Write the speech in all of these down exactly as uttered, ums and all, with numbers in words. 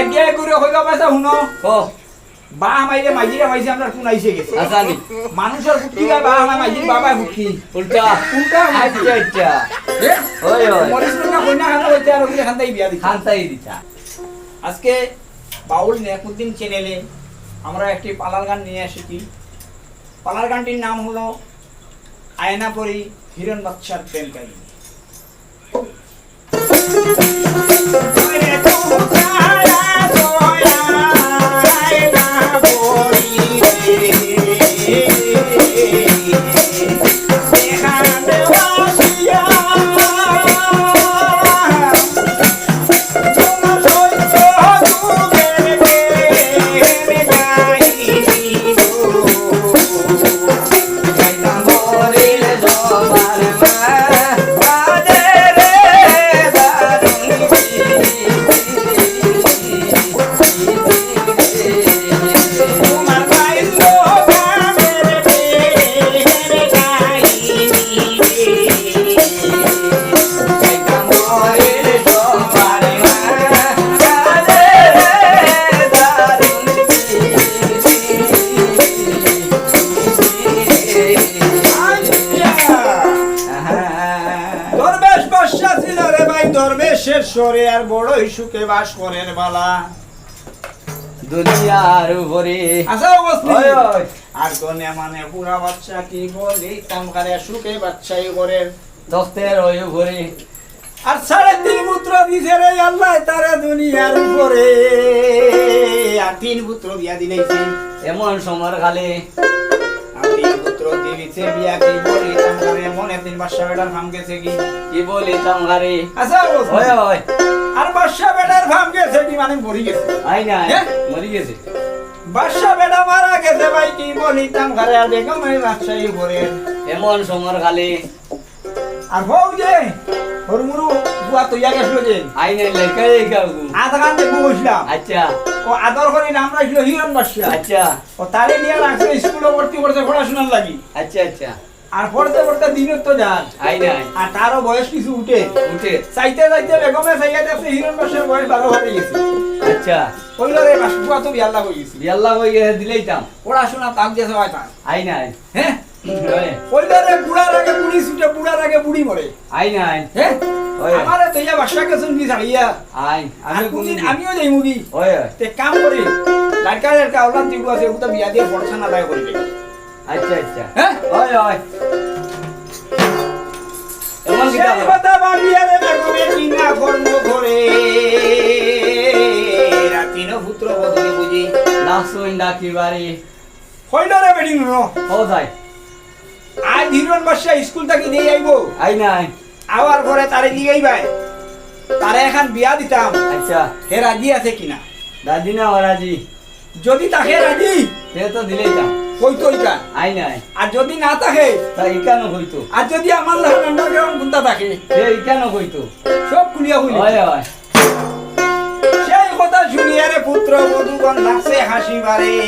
গিয়া ঘুরে কইবা, "বাসা হুনো।" ও। বা হামাইলে মাইজিরে মাইজি আমরার কুন আইছে গেছে। আচ্ছা, নি। মানুষর ফুটকি গায় বা হামাই মাইজির বাবা ফুটকি। উল্টা। উল্টা ফুটকি। আচ্ছা, আচ্ছা। এ? ওই, ওই। মরিচ রুনা কইনা খানা হইতে আর ওগুলি খান্তাই বিয়া দিতা। খান্তাই দিতা। আজকে বাউল নেকুদ্দিন চ্যানেলে আমরা একটি পালার গান নিয়ে এসেছি। পালার গানটির নাম হলো আয়না পরি হিরণ বাদশার প্রেম কাহিনী। দরবেশ বাদশা ছিল রে ভাই, দরবেশের সরে আর বড়ই সুখে বাস করের বালা। দুনিয়ার উপরে। আচ্ছা, অবস্থিত। ওই, ওই। আর গনে মানে বুড়া বাদশা কি বলিতাম কারে সুখে বাদশাই করের। তখতের ওই উপরে। আর সাড়ে তিন পুত্র দিছে রে আল্লাহ তারে দুনিয়ার উপরে। আর তিন পুত্র বিয়া দিলাইছে। এমন সময় খালি। আর তিন পুত্র দিছে বিয়া কি বলিতাম কারে, এমন একদিন বাদশা বেটার ফাম গেছে কি? কি বলিতাম কারে? আচ্ছা, অবস্থিত। ওই, ওই। আর বাদশা বেটার ফাম গেছে কি মানে মরি গেছে? আই না, হ্যাঁ? মরি গেছে। বাদশা বেটা মারা গেছে ভাই, কি বলিতাম কারে, আর বেগমে বাদশাই করের। এমন সময় খালি। আর হউ যে, হরমুরু বুয়া তৈয়া গেছিল যে। আই নাই, লেখাই এই কাকু। আধা ঘন্টা বসলাম। আচ্ছা। ও আদর করি নাম রাখলো হিরণ বাদশা। আচ্ছা। ও তারে নিয়া রাখছে স্কুলে ভর্তি করছে পড়াশোনার লাগি। আচ্ছা, আচ্ছা। আর পড়তে পড়তে দিন তো যার। আই নাই। আর তারও বয়স কিছু উঠে। উঠে। চাইতে চাইতে বেগমে চাইয়া দেখছে হিরণ বাদশার বয়স বারো হয়ে গেছে। আচ্ছা। কইল, "রে বাস, বুয়া তো বিয়াল্লা হয়ে গেছে।" বিয়াল্লা হয়ে গেছে, দিলেই তাম। পড়াশোনা তাম যে সবাই তার। আই নাই। হ্যাঁ? ওই। কইল, "রে বুড়ার আগে বুড়ি ছুটে, বুড়ার আগে বুড়ি মরে।" আই নাই। হ্যাঁ? ওই। আমারে তো ইয়া বাদশা গেছুন কি ছাড়িয়া। আই, আর আমি কোনদিন কোনদিন আমিও যাইমু কি? ওই, ওই। তে কাম করি। লাড়কা লাড়কা ওলান দিব আছে, ওটা বিয়া দিয়ে পড়াশোনা দায় করি দে। আচ্ছা, আচ্ছা। হ্যাঁ? ওই, ওই। এমন কিতা সেই করে? কথা ভাবিয়া রে বেগমে কিনা কর্ম করে। রাতিনো পুত্র বধূরে বুঝি। লাসুইন ডাকি বাড়ি। কইল রে বেটি নুনো। ও যাই। আজ হিরণ বাদশা স্কুল থাকি দিয়ে আইবো। আই নাই। আওয়ার পরে তারে জিগাইবায়। তারে এখন বিয়া দিতাম। আচ্ছা। হে রাজি আছে কিনা? রাজি না, ও রাজি। যদি থাকে রাজি, তে তো দিলেই তাম। কইতো ইকান। আই নাই। আর যদি না থাকে, তা ইকানও কইতো। আর যদি আমার লাখান underground গুন্তা থাকে, তে ইকানও কইতো। সব খুলিয়া কইলে। হয়, হয়। সেই কথা শুনিয়া রে পুত্র বধূগণ লাগছে হাসি বারে।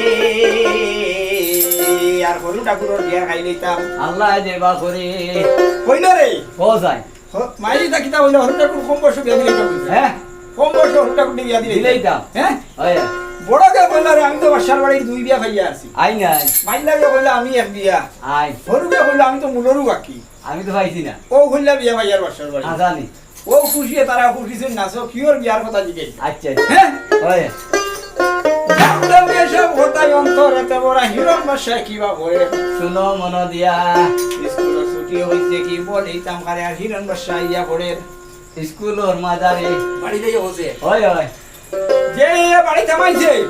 আর হরু ঠাকুরর বিয়া খাই লইতাম। আল্লাহ দেবা করে। কইল রে। ও যাই। হ-, মাইরি তা কিতা হইল, হরু ঠাকুর কম বয়সে বিয়া দিলে কিতা হইল? হ্যাঁ। কম বয়সে হরু ঠাকুর বিয়া দিলে। দিলেই দাম। হ্যাঁ? হয়। বড় কে কইল রে, আমি তো বাদশার বাড়ির দুই বিয়া পাইয়া আছি। আই নাই। মাইলা কে কইল আমি এক বিয়া। আই। হরু কে কইল আমি তো মূলরও বাকি। আমি তো পাইছি না। ও কইলা বিয়া পাইয়ার বাদশার বাড়ি। হ্যাঁ, জানি। ও খুশিয়ে তারা খুশি ছিল নাচো, কিওর বিয়ার কথা জিজ্ঞেস। আচ্ছা, আচ্ছা। হ্যাঁ? হয়। জানতাম এসব কথাই অন্তরেতে বড় হিরণ বাদশায় কিবা বলে। শুনো মন দিয়া। স্কুল ছুটি হইছে কি বলিতাম কারে আর হিরণ বাদশা ইয়া পড়ের। স্কুলর মাঝারে। বাড়ি যাই হচ্ছে। হয়, হয়। যে বাড়ি থামাইছে।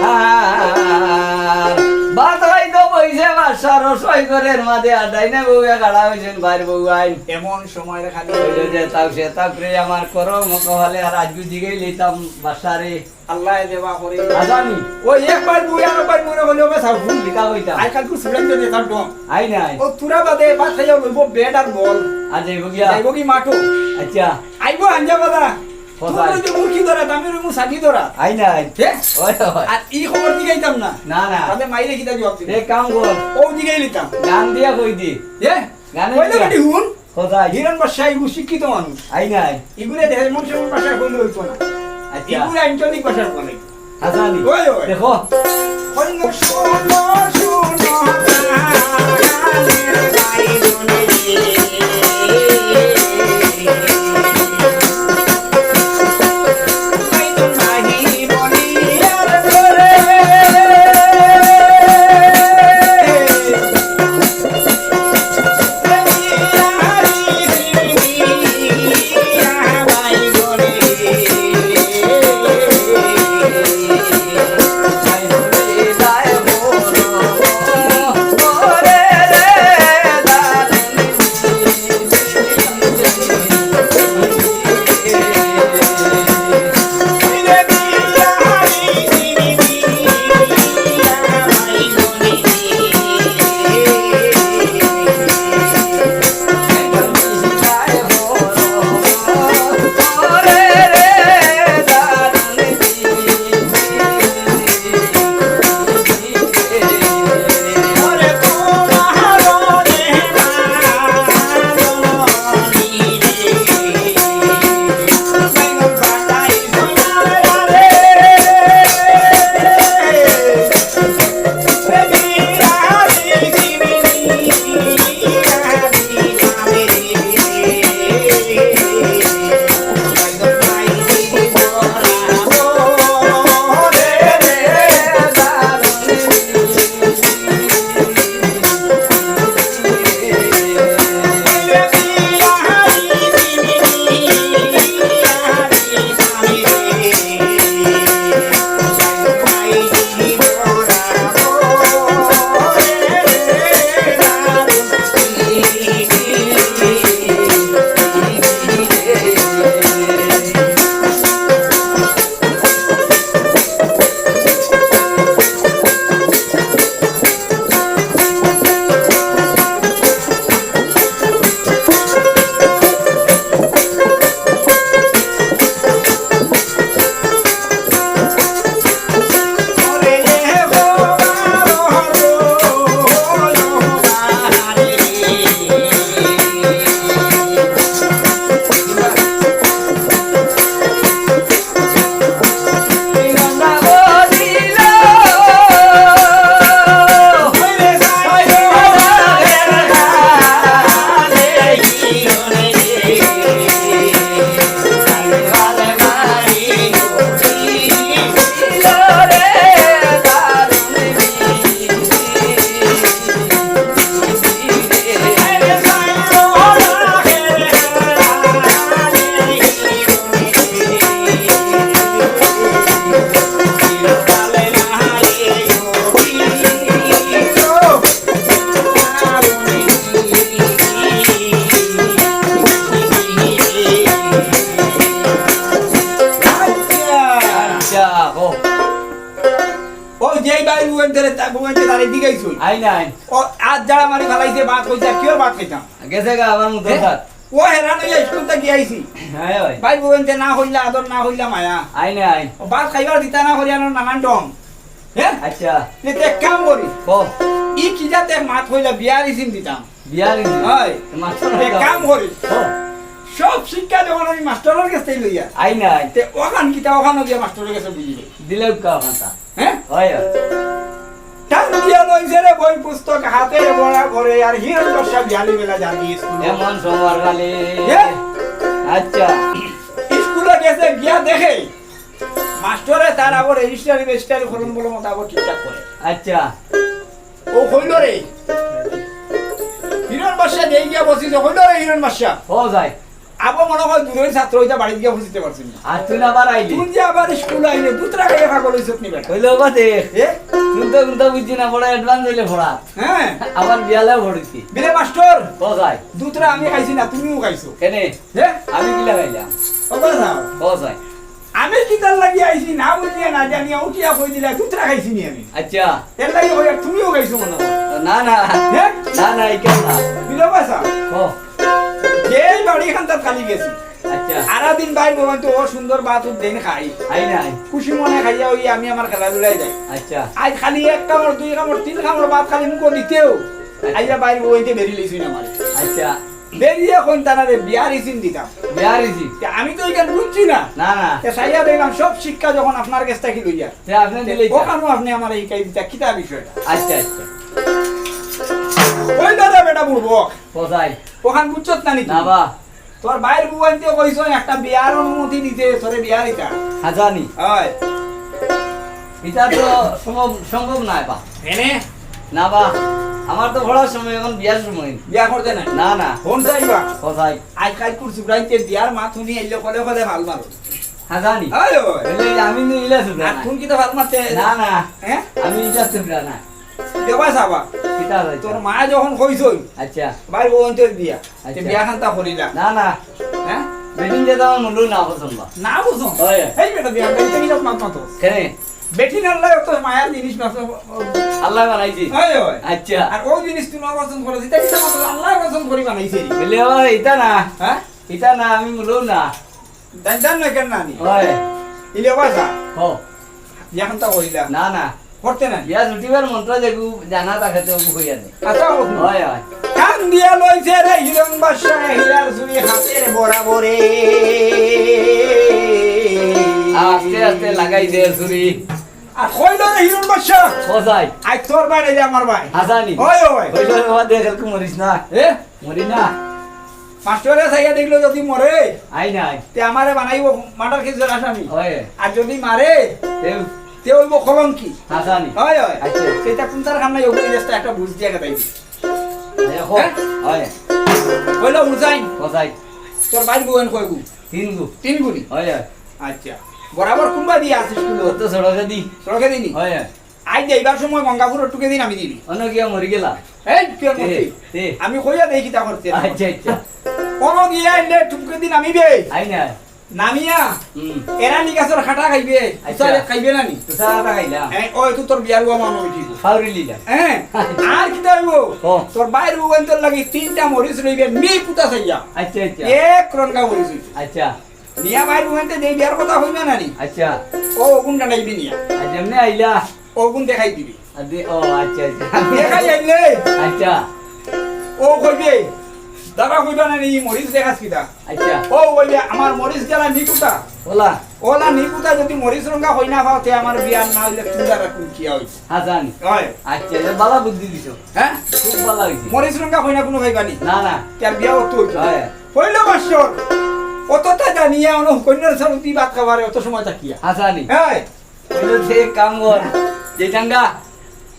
আর বাতাই তো বইছে বাদশা রসই ঘরের মাঝে আর ডাইনে বউয়ে খাড়া হইছেন বাইর বউ আইন। এমন সময় খালি হইল যে তাও সে তাও প্রে আমার করম কপালে আর আজকে জিগেই লইতাম বাদশারে। আল্লাহ দেবা করে। আজানি। ওই একবার বউ আর একবার মনে হলো, "ওবে সাউ, ভুল কিতা কইতাম।" আই কালকু সুরেন তো যেতাম ডং। আই নাই। ও তুরা বাদে ভাত খাইয়া লইব ব্যাট আর বল। আর যাইব গিয়া। যাইব কি মাঠো? আচ্ছা। আইব আঞ্জা বাদা। কোথায়? তুই তো মুরগি ধরা, আমি রইমু সাগি ধরা। আই নাই। হে? ওই, ওই। আর ই খবর দিকে আইতাম না। না, না। তাহলে মাইরে কিতা জবাব দিবে? এক কাম কর। ও দিকে নিতাম। গান দিয়া কই দি। হে? গানে কইলে দিয়া। বেটি হুন। কোথায়? হিরণ বাদশা ইগু শিক্ষিত মানুষ। আই নাই। ইগুরে দেহের মন সেমন ভাষায় কইলে হইতো না। আচ্ছা। এগুলো আঞ্চলিক ভাষার বলে। হাসানি। ওই, ওই। দেখো। আচ্ছা, ও। ও, যেই ভাই বউয়েন্তে রে, তা বউয়েন্তে তারে দিগাইছইন। আই না, আই। ও, আজ যারা মারি ফালাইছে, ভাত কইছে, আর কিওর ভাত খাইতাম? গেছে গা, আমার মতো এ? ভাত। ও হেরান অইয়া স্কুল থাকি আইছি। হ্যাঁ, ভাই। ভাই বউয়েন্তে না হইলা আদর, না হইলা মায়া। আই না, আই। ও ভাত খাইবার দিতা না করি আর নানান ঢং। হ্যাঁ? আচ্ছা। তে এক কাম করি। ক। ই কি জাত এক মাত কইলা বিয়ার ইসিম দিতাম। বিয়ার ইসিম? হয়। মাস্টার এক কাম করি। ক। সব শিক্ষা যখন আমি মাস্টারের কাছ থেকে লইয়া। আই না, আই। তে ওখান কিতা ওখানে গিয়া মাস্টারের কাছে বুঝি লই। দিলে উকা ওখানটা। হ্যাঁ? হয়, হয়। টান দিয়া লইছে রে বই পুস্তক হাতে ভরা ভরে আর হিরণ বর্ষা বিয়ালি বেলা যাবি স্কুল। এমন সময় খালি। এ? আচ্ছা। স্কুলে গেছে গিয়া দেখে মাস্টরে তার আবার রেজিস্টারি রেজিস্টারি ফলন বলে মতো আবার ঠিকঠাক করে। আচ্ছা। ও কইল রে, হিরণ বর্ষা যেই গিয়া বসিছে, কইল রে হিরণ বর্ষা। ও যাই। আবো মনে হয় দূরের ছাত্র হইতা বাড়িত গিয়া বুঝতে পারছি না। আর তুই না আবার আইলি। তুই যে আবার স্কুল আইলে, দুতরা খাইয়া পাগল হইছত নি বেটা? হইলো বা দেখ। এ? তুই তো, তুই তো বুঝছি না, বড় অ্যাডভান্স হইলে পড়া। হ্যাঁ। আবার বিয়ালেও পড়ছি। বিলে মাস্টার। ক যাই। দুতরা আমি খাইছি না, তুমিও খাইছো। কেনে? হে? আমি কিলা খাইলাম? ও কথা। ক যাই। আমি কিতার লাগি আইছি না বুঝিয়া না জানিয়া উঠিয়া কই দিলা, দুতরা খাইছি নি আমি। আচ্ছা। এর লাগি কই আর তুমিও খাইছো মনে হয়। না, না। হে? না, না, এই কেন না? বিলে বাসা। ক। যেই বাড়ি খান্তাত খালি গেছি। আচ্ছা। সারা দিন বাইর বউয়েন্তে ও সুন্দর ভাত উঠ দেন খাই। খাই নাই। খুশি মনে খাইয়া ওই আমি আমার খেলাধুলায় যাই। আচ্ছা। আজ খালি এক কামড়, দুই কামড়, তিন কামড় ভাত খালি মুখো দিতেও। আচ্ছা। আইয়া বাইর বউয়েন্তে বেরি লইছি না মারে। আচ্ছা। বেরিয়ে কইন তারারে বিয়ার ইজিন দিতাম। বিয়ার ইজিন? তে আমি তো ইখান বুঝছি না। না, না। তে চাইয়া দেখলাম সব শিক্ষা যখন আপনার গেছ থাকি লইয়া। তে আপনে তে দিলেই তো। ওখানো আপনে আমারে হিকাই দিতা কিতা বিষয়টা? আচ্ছা, আচ্ছা। ওই দাদা বেটা বুড়বক। কোথায়? ওখান বুঝছত না নি? না বা। তোর ভাইর বউ আনতে কইছইন একটা বিয়ার অনুমতি দিতে, তোরে বিয়া দিতা। হাজানি। অয়। ইটা তো সম্ভব, সম্ভব নায় বা। এনে? না বা, আমার তো পড়ার সময়, অখন বিয়ার সময়। বিয়া করতে নাই? না, না। কোন চাইবা? কোথায়? আজকাল কুরসুবরাইতে বিয়ার মাত হুনি আইলে কলে কলে ফাল মারো। হাজানি। অয়, অয়। বলে, আমি নি ইলা সুবরা আর না। কোন কিতা ফাল মারতে? না, না। হ্যাঁ? আমি ইলা সুবরা না। দেবা সাবা। কিতা হইছে? তোর মা যখন কইছইন, আচ্ছা। ভাইর বউ আনতে বিয়া। আচ্ছা। তে বিয়া খানতা করিলা। না, না। হ্যাঁ? বেটিন যে আমার মূল্য না পছন্দ। না পছন্দ? হয়। এই বেটা বিয়া, বেটিন কিতা মাত মাতো? কেনে? বেটিন আল্লাহ অত মায়ার জিনিস মাত্র। আল্লাহ বানাইছি। হয়, হয়। আচ্ছা। আর ও জিনিস তুই না পছন্দ করো, যেটা কিতা মাত্র আল্লাহ পছন্দ করি বানাইছে। বলে, "ও, এটা না। হ্যাঁ? এটা না, আমি মূল্য না।" জানতাম না কেন নানি? হয়। ইলে বাসা? হো। বিয়া খানতা করিলা? না, না। করতে নাই? বিয়া জুটিবার মন্ত্র যেগু জানা থাকে তো ওগু কইয়া দে। আচ্ছা, ও। হয়, হয়। কান দিয়া লইছে রে হিরণ বাদশা, হীরার চুরি হাতের বরাবরে। আস্তে আস্তে লাগাই দে চুরি। আর কইল রে হিরণ বাদশা। ও যাই। আই তোর ভাই নাইলে আমার ভাই। হাসানি। ওই, ওই। কইল রে বাবা, দেখ, এরকম মরিস না। এ? মরি না। মাস্টরে চাইয়া দেখলো যদি মরে, আই নাই। তে আমারে বানাইবো মার্ডার কেসের আসামি। ওই। আর যদি মারে, তেও। তে অইবো কলঙ্কি। হাসানি। হয়, হয়। আচ্ছা। সেটা কোন তার খান নাই, ওগুলো just একটা বুঝ দিয়া গেতাই। দেখো। হ্যাঁ? হয়। কইলো হুসাইন। কোথায়? তোর ভাইর বউন কয়গু? তিনগু। তিনগু নি? হয়, হয়। আচ্ছা। বরাবর কুম্বা দিয়া আছিস তুই? ও তো সড়কে দি। সড়কে দি নি? হয়, হয়। আই যাইবার সময় গঙ্গাপুর টুকে দিন আমি দিবি। অন্য কিয়া মরি গেলা? এই, তুই আর তে, মরবি। তে। আমি কইয়া দেখি তা করতে। আচ্ছা, আচ্ছা। কোনো গিয়া এলে টুকে দিন আমি বে। আই না। নামিয়া, হুম। এরা নি গাছর খাটা খাইবে, আচ্ছা। তুষারে খাইবে না নি? তুষার খাটা খাইলাম। হ্যাঁ, ওই তো তোর বিয়ার বউ আমার উঠি। ফাউরি লিলা। হ্যাঁ, আর কিতা অইবো? ও। তোর ভাইর বউন তোর লাগি তিনটা মরিচ লইবে, মি পুতা চাইয়া। আচ্ছা, আচ্ছা। এক রঙ্গা মরিচ অইছে। আচ্ছা। মিয়া ভাইর বউনতে যে বিয়ার কথা কইবে না নি? আচ্ছা। ও গুণ ডানাইবি নিয়া। আচ্ছা, এমনি আইলা। ও গুণ দেখাই দিবি। আদে, ও, আচ্ছা, আচ্ছা। দেখাই আইলে। আচ্ছা। ও কইবে, দাদা কইবা না নি, মরিচ দেখাস কিতা? আচ্ছা। ও কইবে, আমার মরিচ জ্বালা নিকুতা। ওলা। ওলা নিকুতা যদি মরিচ রঙ্গা হই না পাও, তে আমার বিয়ার না হইলে তুই দাদা কোন কিয়া হইছে? হাসান। হয়। আচ্ছা, এটা বালা বুদ্ধি দিছো। হ্যাঁ? খুব বালা হইছে। মরিচ রঙ্গা হই না কোনো ভাই বানি? না, না। তে আর বিয়া অত হইতো না। হয়। হইল মাস্টর। অতটা জানিয়া অনো কন্যার সামনে তুই ভাত খাবারে অত সময় থাকিয়া। হাসানি। হ্যাঁ। ওই যে সে কাম কর, যে চাঙ্গা।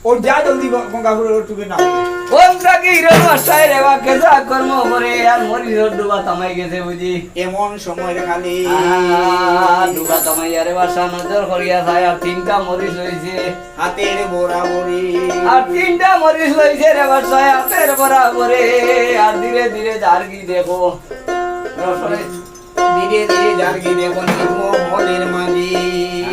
ও যা জলদি গ-, গঙ্গাপুরের টুকে না। কোন থাকি হিরণ বাদশায় রে বা কেসা কর্ম করে, আর মরিচর ডুবা তামাই গেছে বুঝি। এমন সময় রে খালি। আহা, ডুবা তামাই আরে বাদশা নজর করিয়া চায়, আর তিনটা মরিচ হইছে। হাতের বরাবরে। আর তিনটা মরিচ লইছে রে বাদশায়, হাতের বরাবরে। আর ধীরে ধীরে যার কি দেখো। রসই ধীরে ধীরে যার কি দেখো নির্মলের মাঝে।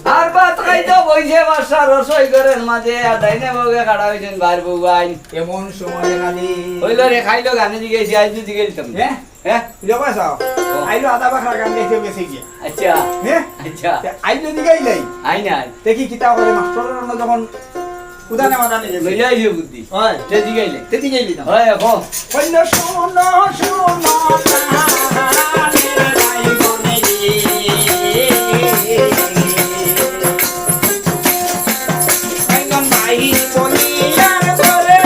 আর ভাত খাইতো বইছে বাদশা রসই ঘরের মাঝে, আর ডাইনে বউয়ে খাড়া হইছেন ভাইর বউন। এমন সময় খালি। হইল রে, খাইলো গানে জিগাইছি, আইজ জিগাইতাম। হ্যাঁ? হ্যাঁ? ইলো বাসাও। ও। আইলো আধা বাখরা গান গাইতে গেছে গিয়া। আচ্ছা। হ্যাঁ? আচ্ছা। তে আইলো জিগাইলাই। আই নাই। দেখি কিতা করে মাস্টরের অন্য যখন উদানে মাদানে গেছে। লইয়া আইছে বুদ্ধি। হয়। তে জিগাইলে। তে জিগাইলি না। হয়, এখন। কইল, "শোনো, শোনো, প্রাণের ভাই বোন রে।" একজন ভাই বলিয়ার করে।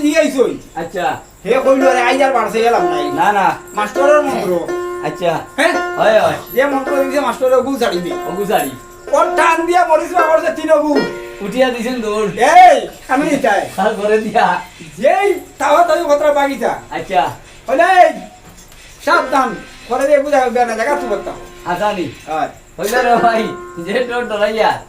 জিগাইছইন। আচ্ছা। হে কইলো, "আরে, আইজ আর বাড়ছে গেলাম নাই।" না, না। মাস্টরর মন্ত্র। আচ্ছা। হ্যাঁ? হয়, হয়। যে মন্ত্র দিছে মাস্টরে অগু ছাড়ি দে। অগু ছাড়ি। ওর টান দিয়া মরিচ বাফরছে তিন অগু। উঠিয়া দিছইন দৌড়। এই, আমি এটাই। আর করে দিয়া। যেই তাওয়া তাওয়ি কথা বাগিতা। আচ্ছা। হইলে এই, সাবধান। করে দিয়ে বুঝা হবে না, জায়গা তুই করতাম। হাসানি। হয়। হইল রে ভাই, যে ডর ডরাইয়া।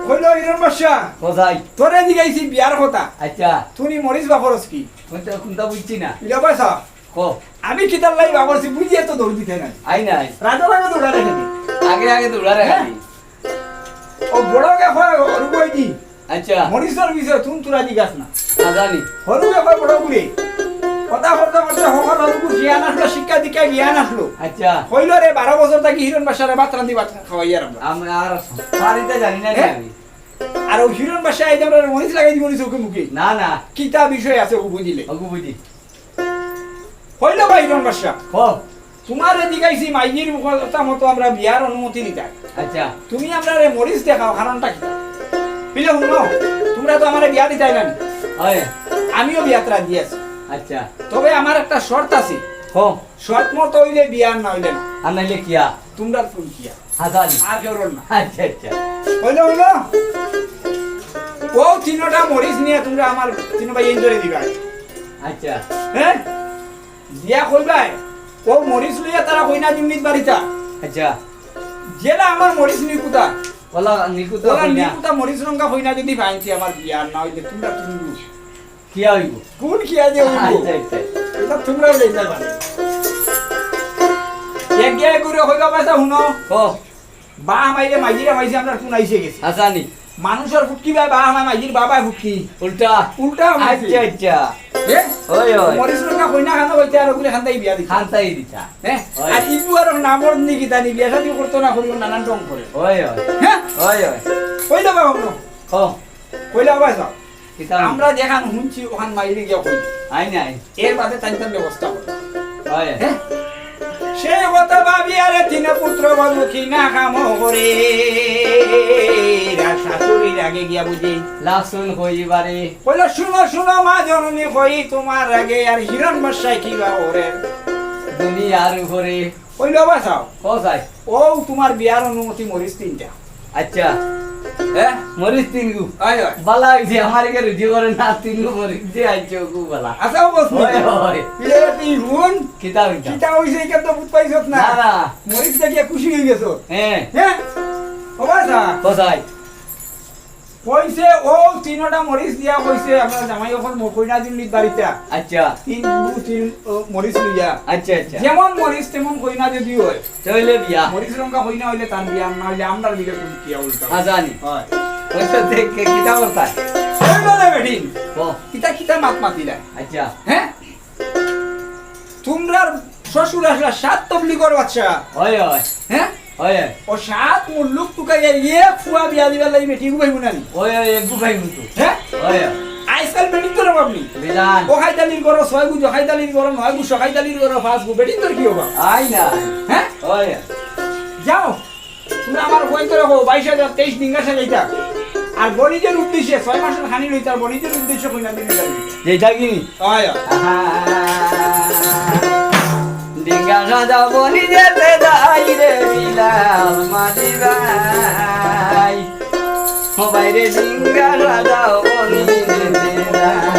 কইলো, "হিরণ বাদশা, কোথায়? তোরে জিগাইছি বিয়ার কথা। আচ্ছা। তুই মরিচ বাফরস কি?" কোনটা, কোনটা বুঝছি না। ইলা ভাই সাহেব, কো। আমি কিতার লাগি বাফরছি বুঝিয়া তো দৌড় দিতে নাই। আই নাই। রাজার আগে দৌড়া রেখে দি। আগে আগে দৌড়া রেখে হ্যাঁ? দি। ও বড় গে হয়, ওর বই দি। আচ্ছা। মরিচর বিষয়ে তুন তুরা জিগাস না। না জানি। হরুকে কয় বড় বুড়ে। কথা করতে করতে হকল হরুকু জ্ঞান আসলো, শিক্ষা দীক্ষা জ্ঞান আসলো। আচ্ছা। কইলো রে, "বারো বছর থাকি হিরণ বাদশারে ভাত রান্ধি ভাত খাওয়াইয়ার আমরা।" আমরা আর বাড়িতে জানি না রে হ্যাঁ? আমি। আর ও হিরণ বাদশা এই যে আমরা মরিচ লাগাই দিব নি চোখে মুখে। না, না। কিতা বিষয় আছে ও বুঝিলে। ওগু বুঝি। কইলো ভাই হিরণ বাদশা। কও। তুমারে জিগাইছি মাইজির কথা মতো আমরা বিয়ার অনুমতি দিতাম। আচ্ছা। তুমি আমরারে মরিচ দেখাও, কারণটা কিতা? বুঝলে হুনো, তুমরা তো আমারে বিয়া দিতায় না নি? হয়। আমিও বিয়াত রাজি আছি। আচ্ছা। তবে আমার একটা শর্ত আছে। কও। শর্ত মতো অইলে বিয়া, আর না অইলে না। আর নাইলে কিয়া? তুমরা কোন কিয়া? হাসানি। আর কেউ না। আচ্ছা, আচ্ছা। কইলো হুনো, ও তিনোটা মরিচ নিয়া তুমরা আমার তিনো ভাইয়াইন্তরে দিবায়। আচ্ছা। হ্যাঁ? দিয়া কইবায়, ও মরিচ লইয়া তারা কইনা দিমনিত বাড়িতা। আচ্ছা। যেলা আমার মরিচ নিকুতা। ওলা নিকুতা ওলা কইনা। নিকুতা মরিচ রঙা কইনা যদি পাইনছি আমার বিয়া, আর না অইলে তুমরা তুমরা। কিয়া অইবো? কোন কিয়া যে অইবো? আচ্ছা, আচ্ছা। ইটা তুমরা লইতা পারে। এক গিয়া করে কইবা পাইছা হুনো। ও। বা হামাইলে মাইজির হামাইছে, আমরার কুন আইছে গেছে। হাসানি। মানুষর ফুটকি বায় বা হামায়, মাইজির বাবায় ফুটকি। উল্টা। উল্টা হামাইছে। আচ্ছা, আচ্ছা। এ? ওই, ওই। মরিচ রঙা কইনা খানো কইতে আর ওগুলি খান্তাই বিয়া দিতা। খান্তাই দিতা। হ্যাঁ? ওই। আর ইবু আর নামর নি কিতা নি বিয়া শাদি করতো না করিও নানান রং করে। ওই, ওই। হ্যাঁ? ওই, ওই। কইলে বা হবো। ও। কইলে আবার যাও। কিতা? আমরা যেখান হুনছি ওখান মাইরে গিয়া কই। আই নাই। এর বাদে তাই তার ব্যবস্থা করে। হয়। হ্যাঁ? সেই কথা ভাবিয়া রে তিন পুত্র বধূ কি না কাম করে। আর শাশুড়ির আগে গিয়া বুঝি। লাসুন হইবারে। কইলো, "শুনো, শুনো, মা জননী, কই তোমার আগে আর হিরণ বাদশায় কি বা করে?" দুনিয়ার উপরে। কইলো, "বাসাও।" ও যাই। ও তোমার বিয়ার অনুমতি মরিচ তিনটা। আচ্ছা। হ্যাঁ? মরিচ তিন গু। হয়, হয়। বালা হইছে, আমার একে রুজি করে না, তিন গু মরিচ দিয়ে আইছে, ও গু বালা। আচ্ছা, ও বস। হয়, হয়। ইয়ে, তুই হুন। কিতা হইতা? কিতা হইছে, এটা তো বুঝ পাইছত না। না, না। মরিচ দেখিয়া খুশি হয়ে গেছো। হ্যাঁ। হ্যাঁ? ও বাসা। ও যাই। কইছে, ও তিনোটা মরিচ দিয়া কইছে, আপনার জামাই অখন ম-, কইনা দিল্লির বাড়িতে। আচ্ছা। তিন গু তিন, ও, মরিচ লইয়া। আচ্ছা, আচ্ছা। যেমন মরিচ তেমন কইনা যদি হয়। তাহলে বিয়া। মরিচ রঙা কইনা হইলে তার বিয়া, না হইলে আমরার দিকে কোন বিয়া উল্টা। হ্যাঁ, জানি। হয়। ওই তো দেখ, কে কিতা করতা? ওই বলে বেটিন। ও। কিতা কিতা মাত মাতিলা? আচ্ছা। হ্যাঁ? তুমরার শ্বশুর আসলা সাত তবলিগর বাদশা। হয়, হয়। হ্যাঁ? হয়, হয়। ও সাত মুল্লুক টুকাইয়া এক ফুয়া বিয়া দিবার লাগি বেটি গুবাই মুনানি। হয়, হয়, এক গুবাই মুতু। হ্যাঁ? হয়, হয়। আজকাল বেটি তো রবাব নি। বিধান। ও খাইতালির ঘরো ছয় গু, জখাইতালির ঘরো নয় গু, সখাইতালির ঘরো পাঁচ গু, বেটি তোর কি হবা? আই না। হ্যাঁ? হয়, হয়। যাও। তুমি আমার বই করে কো, বাইশ হাজার তেইশ ডিঙ্গা সাজাইতা। আর বণিজের উদ্দেশ্যে, ছয় মাসের খানি লইতা, আর বণিজের উদ্দেশ্যে কইনা দিবি যাবি। যেটা কি? হয়। আহা। ডিঙ্গা সাজা বণিজেতে যাই রে বিলাল মাঝি ভাই। ও ভাই রে, ডিঙ্গা সাজা বণিজেতে যাই।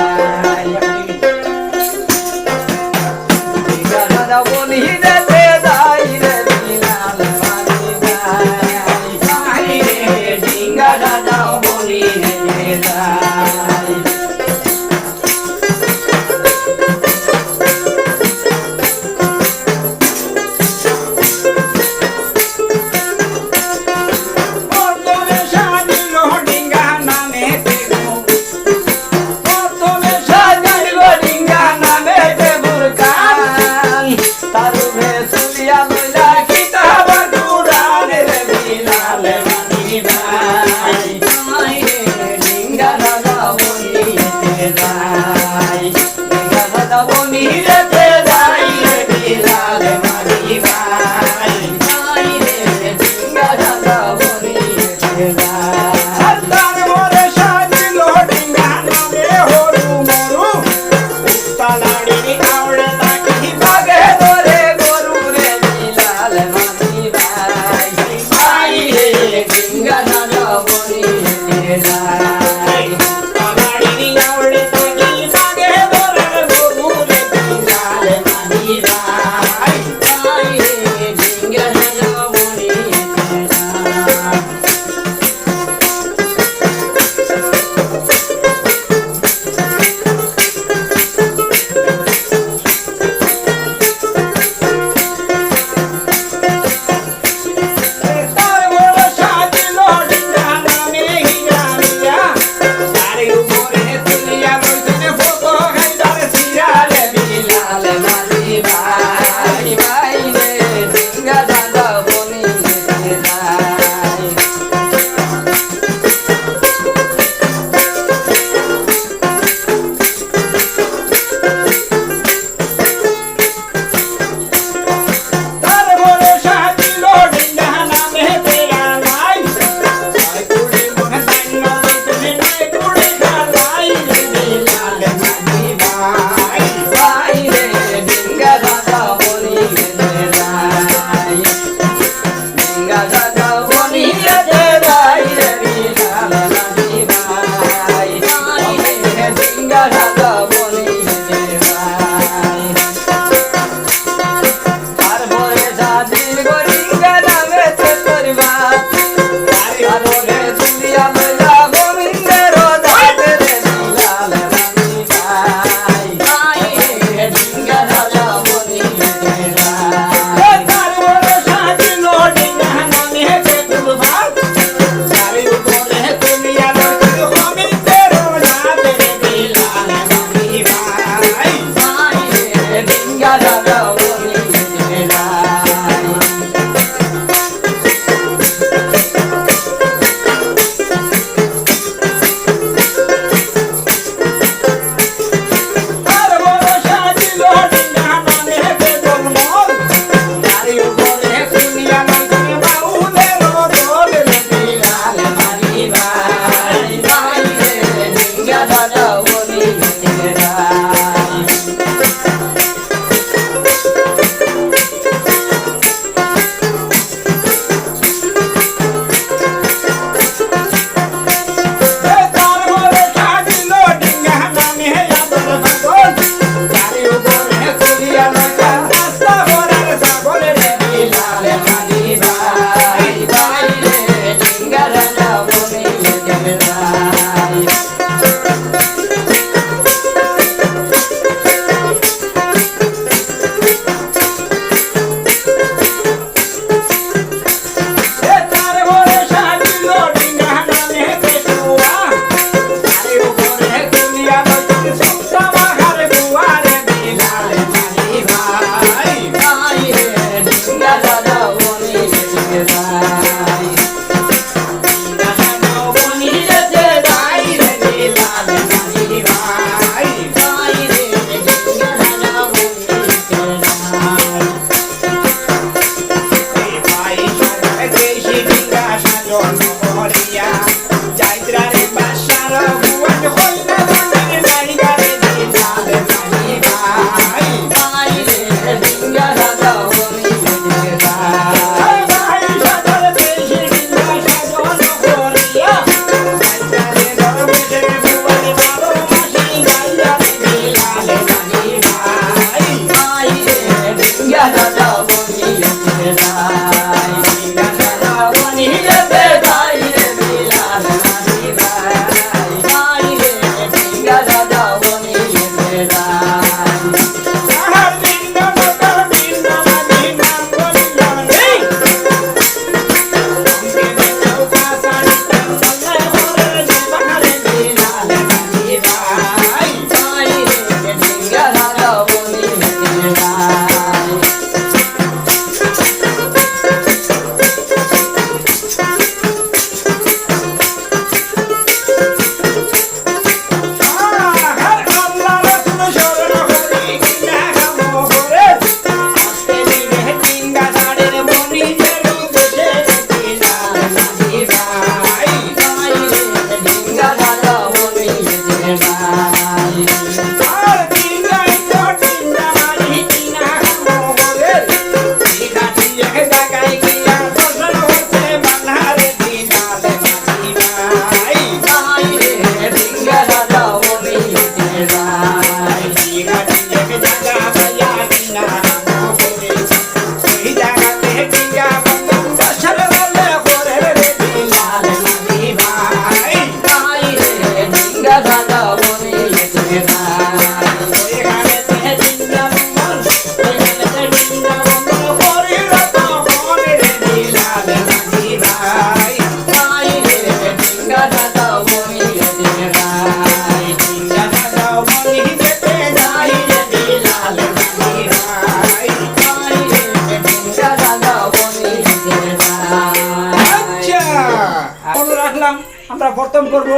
প্রথম পর্ব,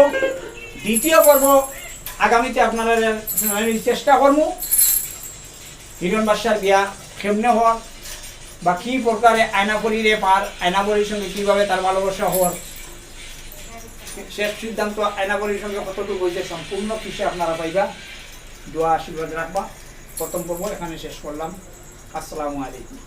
দ্বিতীয় পর্ব আগামীতে আপনারা আমি চেষ্টা করমু। হিরণ বাদশার বিয়া কেমনে হর বা কি প্রকারে আয়নাপরিরে পার, আয়নাপরির সঙ্গে কিভাবে তার ভালোবাসা হর, শেষ সিদ্ধান্ত আয়নাপরির সঙ্গে কতটুকু হইছে, সম্পূর্ণ পিছে আপনারা পাইবা। দোয়া আশীর্বাদ রাখবা। প্রথম পর্ব এখানে শেষ করলাম। আসসালামু আলাইকুম।